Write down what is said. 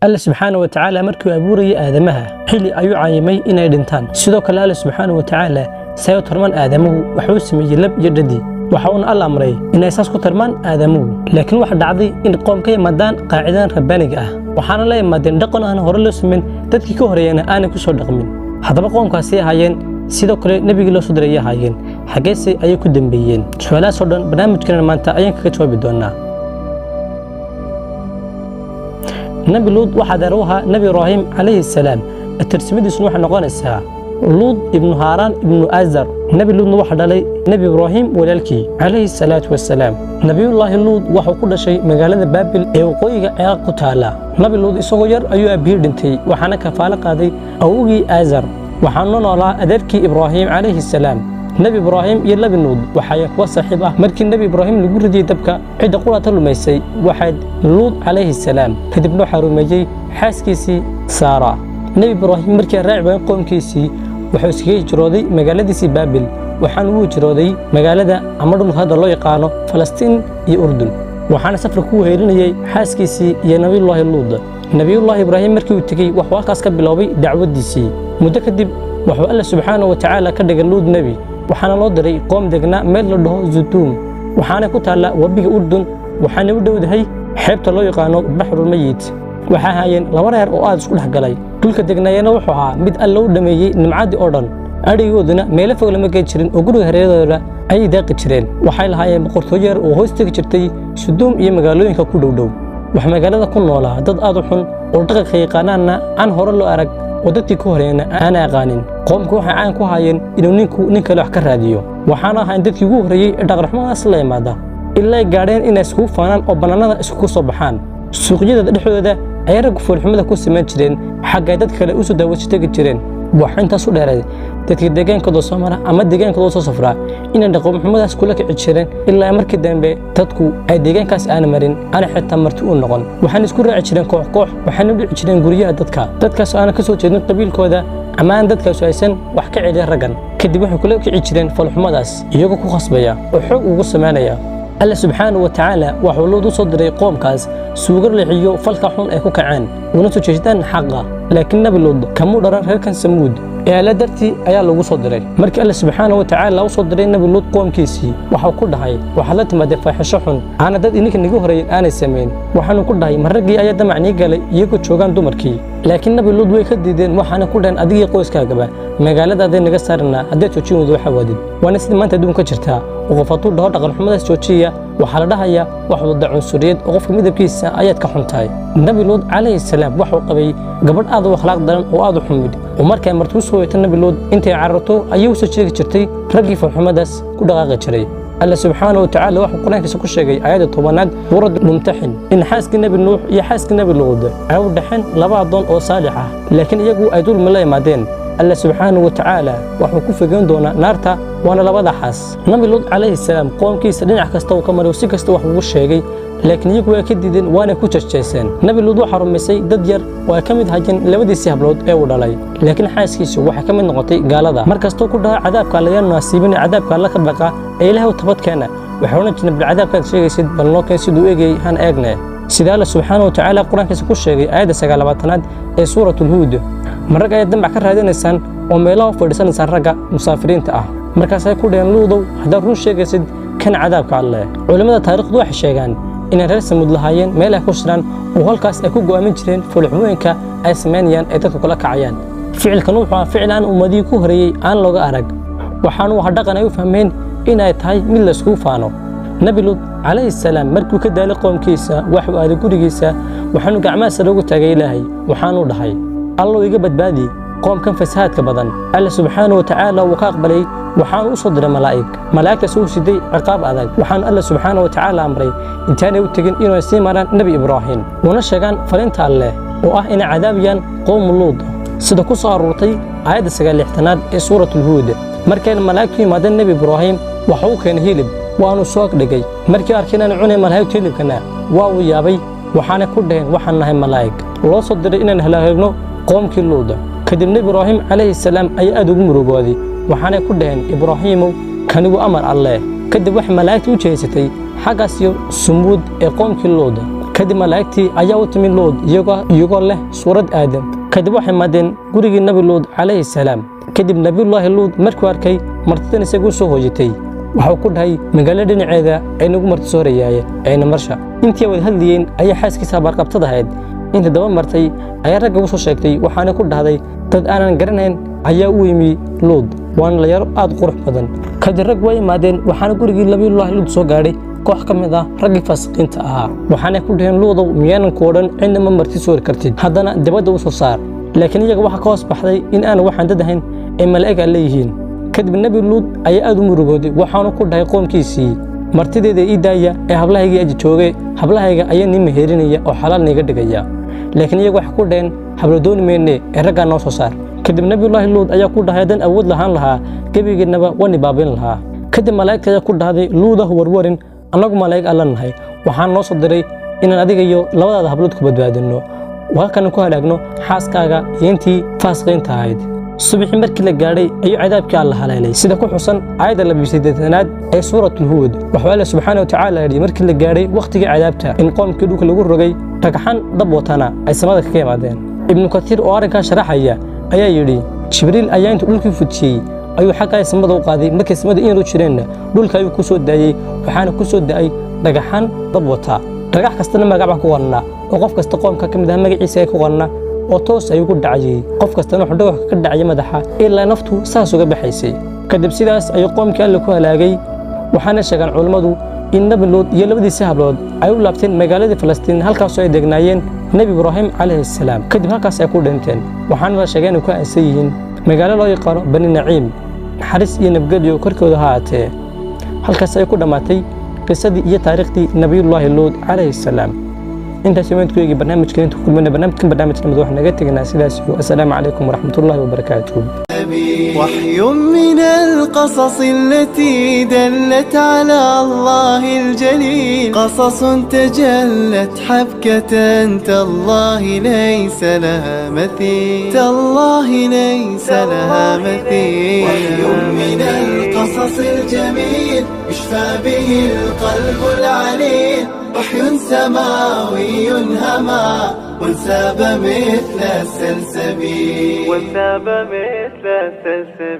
Alle subxaana wa tacaala markii uu abuurayay aadamaha, xilli ayuu cayimay inay dhintaan. Sidoo kale Alle subxaana wa tacaala si ay u tarmaan aadamuhu wuxuu sameeyey lab iyo dhadi, waxa uuna Alla amray inay saas ku tarmaan aadamuhu. Laakiin waxa dhacday in qoom ka yimaadaan qaacidadan rabbaaniga ah, waxaana la yimaadeen dhaqan aan hore loo samayn, dadkii ka horeeyana aanay ku soo dhaqmin. Haddaba qoomkaasi ahaayeen, sidoo kale nebigii loo soo diray ayay ahaayeen, xaggeese ayay ku dambeeyeen? Su-aalahaas oo dhan barnaamijkana maanta ayaan kaga jawaabi doonaa. Nabi Luud waxaa deer u ahaa Nebi Ibraahim calayhi salaam, tarjamadiisuna waxay noqonaysaa Luud ibnu Haaraan ibnu Azar. Nebi Luudna waxaa dhalay Nebi Ibraahim walaalkii calayhi salaatu wasalaam. Nabiyullaahi Luud wuxuu ku dhashay magaalada Baabil ee waqooyiga Ciraaq ku taala. Nabi Luud isagoo yar ayuu aabihii dhintay, waxaana kafaalo qaaday awowgii Azar, waxaana noolaa adeerkii Ibraahim calayhi salaam. Nebi Ibraahim iyo Nebi Luud waxay kuwa saaxiib ah. Markii Nebi Ibraahim lagu ridiyey dabka, cidda qurata lumaysay waxayd Luud calayhi salaam, kadibna waxaa rumeeyey xaaskiisii Saara. Nebi Ibraahim markii raaci waayeen qoomkiisii, wuxuu iskaga hijrooday magaaladiisii Baabil, waxaana uu hijrooday magaalada ama dhulka hadda loo yaqaano Falastiin iyo Urdun, waxaana safar ku wehelinayay xaaskiisii iyo Nabiyullaahi Luud. Nabiyullaahi Ibraahim markii uu tegey, wuxuu halkaas ka biloobay dacwaddiisii. Muddo kadib wuxuu Alla subxaana wa tacaala ka dhigay Luud nebi, waxaana loo diray qoom degnaa meel la dhaho Zutuum, waxaana ku taalla webiga Urdun, waxaana u dhowdahay xeebta loo yaqaano Baxrulmayit. Waxaa ahaayeen laba reer oo aad isku dhex galay. Dhulka degnaayana wuxuu ahaa mid Alla u dhameeyey nimcaddii oo dhan, adhigooduna meelo fog lama geen jirin oo guriga hareeradooda ayay daaqi jireen. Waxay lahaayeen boqortooyo yar oo hoos tegi jirtay Suduum iyo magaalooyinka ku dhowdhow. Wax magaalada ku noolaa dad aad u xun oo dhaqanka yaqaanaanna aan hore loo arag oo dadkii ka horeeyana aanay aqaanin. Qoomku waxay caan ku haayeen inuu ninku nin kale wax ka raadiyo, waxaana ahayn dadkii ugu horreeyey ee dhaqanxumadaas la yimaada, ilaa ay gaadheen inay iskugu faanaan oo bannaanada iskugu soo baxaan. Suuqyada dhexdooda ayay raggu foolxumada ku samayn jireen, xagga ay dad kale u soo daawasho tegi jireen. Waxa intaas u dheereed dadka deegaankooda soo mara ama deegaankooda soo safraa inay dhaqanxumadaas kula kici jireen, ilaa markii dambe dadku ay deegaankaas aana marin, aana xitaa marti u noqon. Waxaana isku raaci jireen koox koox, waxaana u dhici jireen guryaha dadka, dadkaas oo aanan ka soo jeedin qabiilkooda ama aan dadkaasu aysan wax ka celin raggan. Kadib waxay kula kici jireen foolxumadaas iyagoo ku khasbaya oo xoog ugu samaynaya. Alla subxaanahu wa tacaala wuxuu Luud u soo diray qoomkaas suugar leexiyo falka xun ay ku kaceen, una soo jeestaan xaqa. Laakiin Nabi Luud kamuu dharan reerkan Samuud ee Alla dartii ayaa lagu soo diray. Markii Alla subxaanahu wa tacaala u soo diray Nabi Luud qoomkiisii, waxuu ku dhahay: "Waxaad la timaadeen faaxisho xun aana dad idinka niga horeeyeen aanay samayn." Waxaanu ku dhahay: "Ma raggii ayaa damac nii galay iyagoo joogaan dumarkii?" Laakiin Nabi Luud way ka diideen, waxaana ku dhaheen: "Adigii qoyskaagaba magaaladaadee naga saaranaa haddaad joojin weydo waxa waadid." Waana sida maanta adduunka jirtaa oo qof hadduu dhaho dhaqan xumadaas joojiya, waxaa la dhahayaa wax wada cunsuriyad oo qofka midabkiisa ayaad ka xun tahay. Nabi Luud calayhi salaam waxuu qabay gabadh aad u akhlaaq daran oo aad u xumid, oo markay marti u soo weyto Nabi Luud, intay cararto ayay u soo sheegi jirtay raggii foolxumadaas ku dhaqaaqi jiray. Alla subxaanahu wa tacaala wuxuu qur-aankiisa ku sheegay aayadda 10aad suuradda Mumtaxin in xaaskii Nebi Nuux iyo xaaskii Nebi Luud ay u dhaxeen laba addoon oo saalix ah, laakiin iyagu ay dulmi la yimaadeen. Alla subxaanahu wa tacaala wuxuu ku fogeyn doonaa naarta, waana labada xaas. Nabi Luud calayhi salaam qoomkiisa dhinac kasta uu ka maray, si kasta wax ugu sheegay, laakiin iyagu way ka diideen, waana ku jeesjeeseen. Nabi Luud waxaa rumaysay dad yar oo ay ka mid hayeen labadiisii hablood ee uu dhalay, laakiin xaaskiisu waxay ka mid noqotay gaalada. Mar kastuu ku dhaha: "Cadaabka alla yaa naasiibin, cadaabka alla ka baqa ee Ilaahay u tabadkeena," waxay odhan jireen: "Bal cadaabkaad sheegaysid bal noo keen, siduu eegayay han eegne." Sida Alla subxaanahu wa tacaala qur-aankiisa ku sheegay aayadda 29aad ee suuratulhuud: "Ma rag ayaad dambac ka raadinaysaan oo meelaha u fadhiisanaysaan ragga musaafiriinta ah?" Markaasay ku dhaheen: "Luudow, haddaad run sheegaysid, kan cadaabka Alleh." Culimmada taariikhdu waxay sheegaan inay reer Samuud lahaayeen meel ay ku shiraan oo halkaas ay ku go'aamin jireen foolxumooyinka ay samaynayaan ay dadku kula kacayaan. Ficilkan wuxuu ahaa ficil aan ummadihii ku horeeyey aan looga arag, waxaanu ahaa dhaqan ay u fahmeen in ay tahay mid la iskugu faano. Nabi Luud calayhi salaam markuu ka daalay qoomkiisa, waxuu aaday gurigiisa, waxaanu gacmaha sare ugu taagay Ilaahay, waxaanu dhahay: "Allow, iga badbaadi qoomkan fasahaadka badan." Alla subxaanahu wa tacaala wuu ka aqbalay, waxaanu u soo diray malaa'ig. Malaa'igtaas uu siday ciqaab adag, waxaanu Alla subxaanahu wa tacaala amray intaanay u tegin inay sii maraan Nebi Ibraahim, una sheegaan fariinta Alleh oo ah inay cadaabayaan qowmu Luud, sida ku soo aroortay aayadda 69aad ee suuratulhuud. Markayna malaa'igtu yimaadeen Nebi Ibraahim, waxa uu keenay hilib, waanu soo agdhigay. Markii arkeen inaan cunay malaa'igtu hilibkana, waa uu yaabay, waxaana ku dhaheen: "Waxaan nahay malaa'ig loo soo diray inaan halaagno qoomkii Luud." Kadib Nebi Ibraahim calayhi salaam ayaa aad ugu murugooday, waxaanay ku dhaheen: "Ibraahiimow, kanigu amar Alleh." Kadib waxay malaa'igta u jeesatay xaggaas iyo Sumuud ee qoomkii Luud. Kadib malaa'igtii ayaa u timi Luud iyagoo leh suurad Aadam. Kadib waxay imaadeen gurigii Nebi Luud calayhi salaam. Kadib Nebiyullaahi Luud markuu arkay martidan isagu soo hooyatay, waxuu ku dhahay: "Magaalo dhinaceeda ay nagu marti soorayaaye, ayna marsha." Intii ay wada hadlayeen ayaa xaaskiisa habaarqabtada ahayd inta daba martay ayaa ragga u soo sheegtay, waxaana ku dhahday: "Dad aanan garanayn ayaa u yimi Luud, waana dhalinyaro aad u qurux badan." Kadib rag waa yimaadeen, waxaana gurigii Nabiyullaahi Luud soo gaadhay koox ka mid ah raggii faasiqiinta ahaa. Waxaanay ku dhaheen: "Luudow, miyaanan ku odhan cidna ma marti soori kartid? Haddana dibadda u soo saar." Laakiin iyaga waxaa ka hoos baxday in aanu waxaan dad ahayn ee malaa'ig aan leeyihiin. Kadib Nebi Luud ayaa aad u murugooday, waxaanu ku dhahay qoomkiisii: "Martideeda ii daaya ee hablahaygii aji jooge, hablahayga ayaa nii meheerinaya oo xalaal niiga dhigaya." Laakiin iyagu waxay ku dhaheen: "Hablo dooni mayne ee raggaa noo soo saar." Kadib Nebiyullaahi Luud ayaa ku dhahay: "Haddaan awood lahaan lahaa, gebigeennaba waan ibaabin lahaa." Kadib malaa'igta ayaa ku dhahday: "Luudah, warwarin, annagu malaa'ig alla nahay. Waxaan noo soo diray inaan adiga iyo labadaada hablood ku badbaadinno, halkana ku halaagno xaaskaaga iyo intii faasiqiinta ahayd." Subaxii markii la gaadhay ayuu cadaabkii Alla haleelay, sida ku xusan aayadda 82aad ee Suuratul Huud. Waxuu Alle subxaana watacaala yidhi markii la gaadhay wakhtigii cadaabta in qoomkii dhulka lagu rogay, dhagxan dab watana ay samada kaga yimaadeen. Ibnu Katiir oo arrinkaa sharaxaya ayaa yidhi: Jibriil ayaa intuu dhulkii fujiyey ayuu xaggaa samada u qaaday. Markay samada in yar u jireenna, dhulka ayuu ku soo daayey, waxaana ku soo da'ay dhagaxan dab wata. Dhagax kastana magac baa ku qornaa, oo qof kasta qoomka ka mid ah magaciisa ay ku qornaa, oo toos ayuu ku dhacayay. Qof kastana wuxuu dhagax ka dhacayay madaxa ilaa naftu saas uga baxaysay. Kadib sidaas ayuu qoomkii Alle ku halaagay. Waxaana sheegaan culummadu in Nebi Luud iyo labadiisa hablood ay u laabteen magaaladii Falastiin, halkaasoo ay degnaayeen Nebi Ibraahim calayhi salaam. Kadib halkaas ay ku dhinteen, waxaana la sheegay inay ku aasan yihiin magaalo loo yaqaano Bani Naciim. Naxariis iyo nabadgelyo korkooda ha ahaatee. Halkaas ay ku dhammaatay qisadii iyo taariikhdii Nabiyullaahi Luud calayhi salaam. Intaas waan ku eegi barnaamijkan. Inta ku kulmayna barnaamijkan barnaamij lamid, waxaan naga tegnaa sidaas iyo assalaamu calaykum waraxmatullaahi wabarakaatuh. وحي من القصص التي دلت على الله الجليل، قصص تجلت حبكة، تالله ليس لها مثيل، تالله ليس لها مثيل. وحي من القصص الجميل يشفى به القلب العليل، وحي سماوي هما وانساب مثل السلسبيل، وانساب مثل السلسبيل.